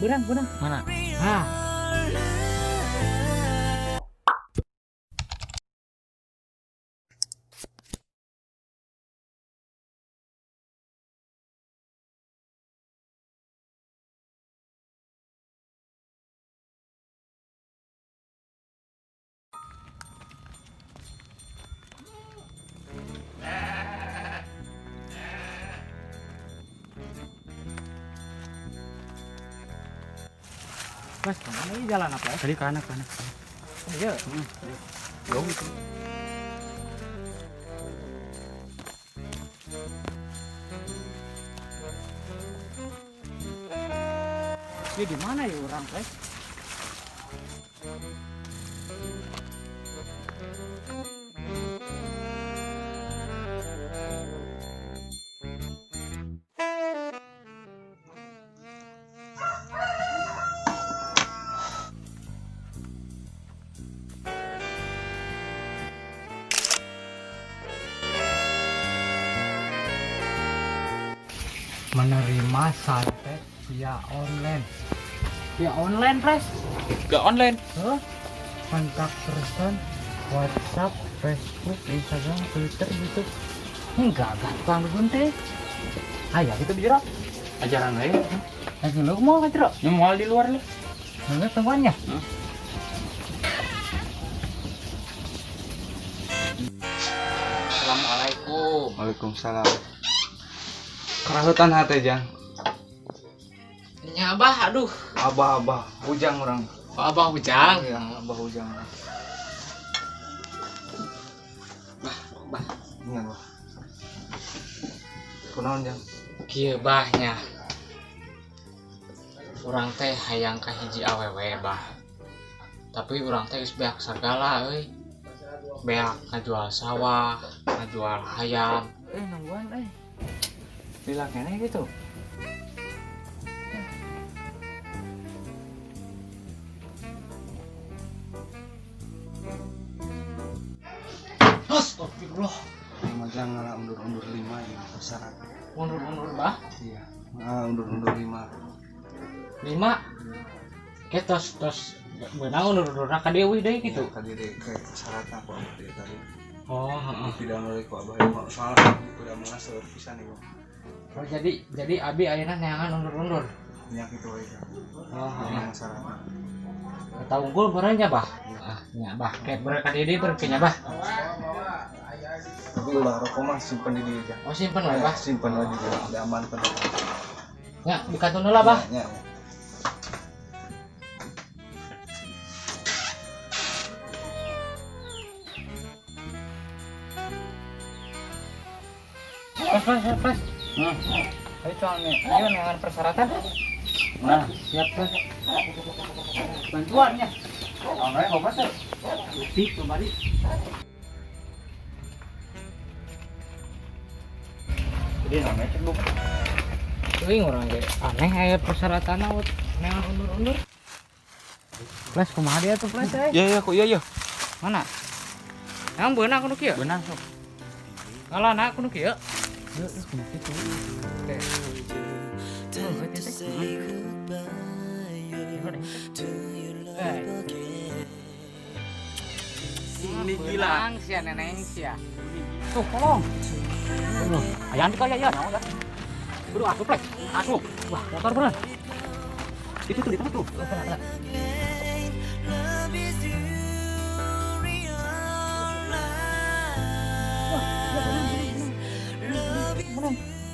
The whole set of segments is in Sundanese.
Beunang, beunang. Mana? Hah. Mas, kemana ini jalan apa ya? Tadi kanan, kanan. Iya. Jauh itu. Ini di mana ya orang, Pres? Menerima santet via online. Via online, Pres? Gak online. Huh? Kontak person, WhatsApp, Facebook, Instagram, Twitter, YouTube. Enggak tukang dukun teh. Ayo kita bicara. Ajaran aja. Lagi lu mau kan, Cro? Yang mau di luar lah. Enggak tungguannya. Assalamualaikum. Waalaikumsalam. Kerahutan hati jang. Nya abah, aduh. Abah abah, hujang orang. Oh, abah hujang. Iya, abah hujang. Bah, bah. Iya, bah. Kunaon jang? Kieu bahnya. Urang teh hayang ka hiji awewe bah. Tapi urang teh geus beak sagala euy. Beak ngajual sawah, ngajual hayam. Nungguan euy. Lila keneh gitu. Astagfirullah. Lima jang ngalah undur-undur 5 ya syarat. Undur-undur bah? Iya, ngalah undur-undur 5. 5? Ke tos tos beunang undur-undurna ka dieu deui gitu. Ka dieu deui ke syarat aku abah deui tadi. Oh, heeh. Tidak melalui ku abah ya, soalnya udah mengasur pisan ieu. Oh, jadi abi ayeuna neangan undur-undur. Nya kitu we. Oh, heeh. Syaratna. Eta unggul meureun nya bah. Ah, nya bah ke ka dieu deui berke nya bah. Tapi ulah rokok mah simpen di dieu. Oh, simpen we bah. Simpen we di dieu, diamankan. Nya dikantun heula bah. Nya. Pas, pas, pas. Ayo soalnya, ayo neangan persyaratan. Nah, siap pas. Bantuannya. Online apa tuh? Bukti kembali. Jadi namanya cek buku. Euy urang ge aneh aya persyaratan awet neangan undur-undur. Ples kumaha dia tuh ples euy? Iya iya kok iya iya. Mana? Emang beunang kudu kieu? Beunang sok. Ngalana kudu kieu? Heeh, kudu kitu. Oke. Ini gila. Sia neneng sia. Tuh, tolong. Ayaan kali ya, naon dah. Buru asup plek. Asup. Wah, motor bener. Itu tuh di tengah tuh.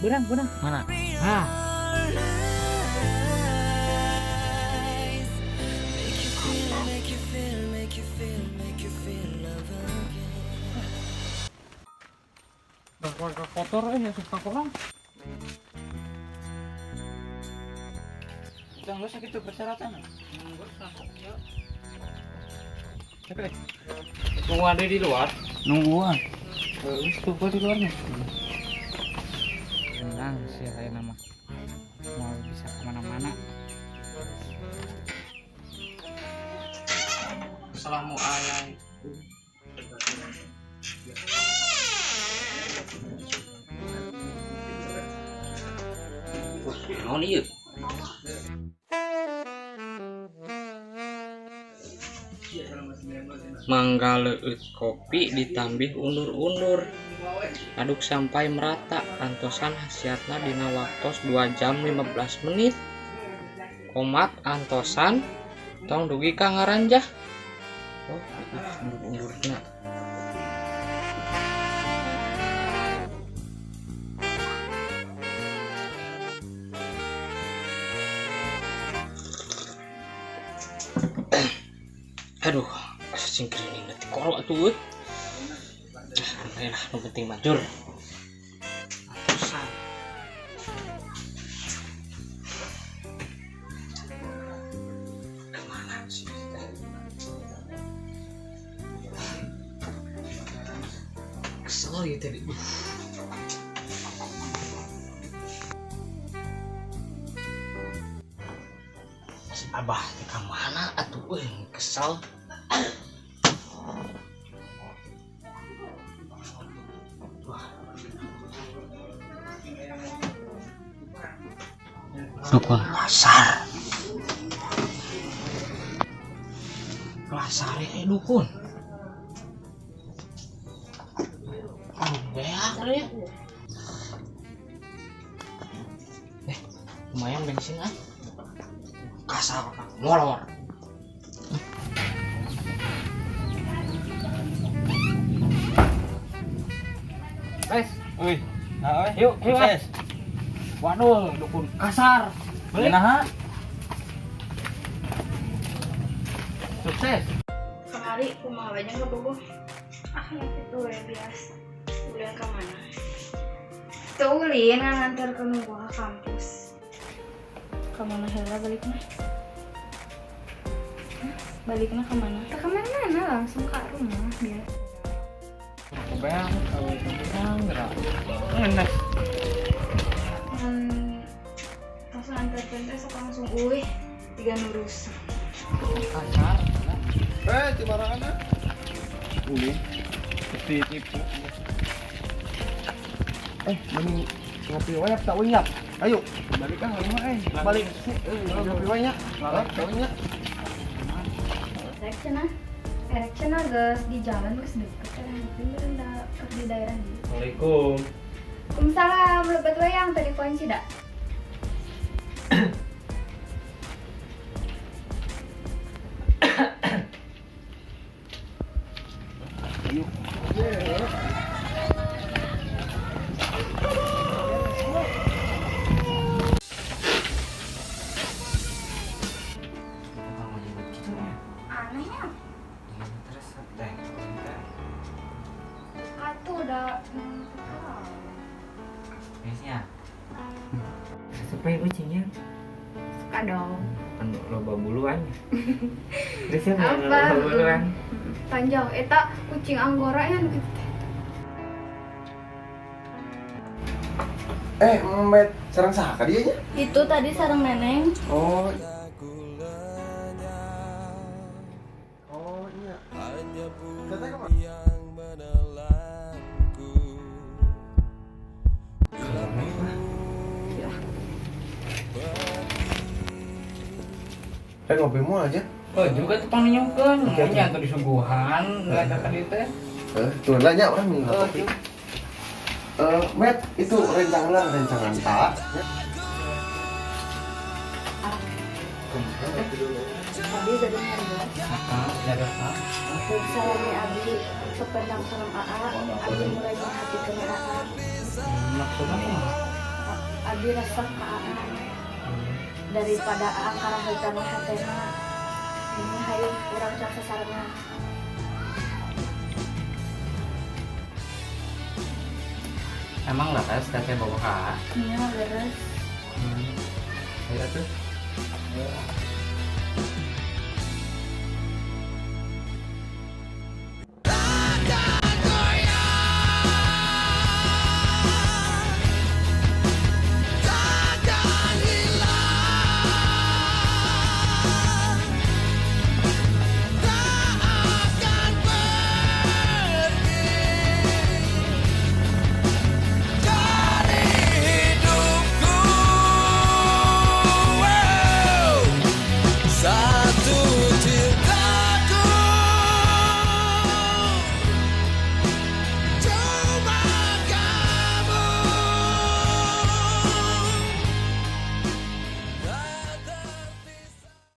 Benang, benang. Mana? Hah. Kotor ya suka kolong. Jangan usah gitu persyaratan. Oke. Tungguan di luar. Nungguan. Wis tunggu di luarnya. Tenang sih saya nama. Mau bisa kemana-mana. Assalamualaikum. Naon ieu? Mangga leueut kopi ditambih undur-undur. Aduk sampai merata, antosan hasiatna dina waktos 2 jam 15 menit. Komat antosan tong dugi ka ngaranjah. Oh, undur-undurna. Aduh, singkirinin nanti kolok atuh. Ah, lah, nu penting majur. Antosan. Kemana sih? Kesel ya tadi. Si Abah teh ka mana atuh euy, kesel. Dukun pasar. Pasar dukun. Oh, beak deh. Lumayan bensin ah. Kasar molor. Guys, Wih, nah, yuk, yuk. Sukses. Waduh, dukun kasar. Beli. Nah, sukses. Kemari kumaha aja nggak bobo. Ah, ya itu ya biasa. Ulin ke mana? Tuh ulin nganter ke gua ke kampus. Ke mana heula balikna? Hah? Balikna ke mana? Ke mana-mana langsung ke rumah biasa. Kebayang, kalau kebayang, gerak. Ngenes. Langsung antar teh sok langsung uih tiga nurus. Kasar. Cibarangan ah. Ulin. Ditipu. Mending ngopi wae tak unyap. Ayo, balik ah rumah Balik. Ngopi wae nya. Balik nya. Rek cenah. Rek cenah geus di jalan geus deket kan di daerah dieu. Assalamualaikum. Waalaikumsalam, lebet we yang tadi kunci dak. Anehnya. Atuh udah Biasanya. Supaya kucingnya suka dong. Kan loba buluan. Terus ya Apa? loba buluan. Panjang eta kucing anggora nya nu kitu teh. Met sareng saha ka dieu nya? Itu tadi sareng neneng. Oh. Oh, iya. Teteh kemana? Ngopi mau aja. Oh, juga tuh pangnyongkeun, nya atuh disuguhan, enggak tadi teh. Tuh lah nya urang minum kopi. Met, itu rencangan tak. Abi jadi ngarios. Salami abi sependang sareng AA, abi mulai merhatikan AA. Maksudnya apa? Abi resep ka AA. Daripada AA karaheutan hatena. Ini hayu urang cak sasarengan. Emang leres teteh bawa ka? Iya, leres. Ayo atuh.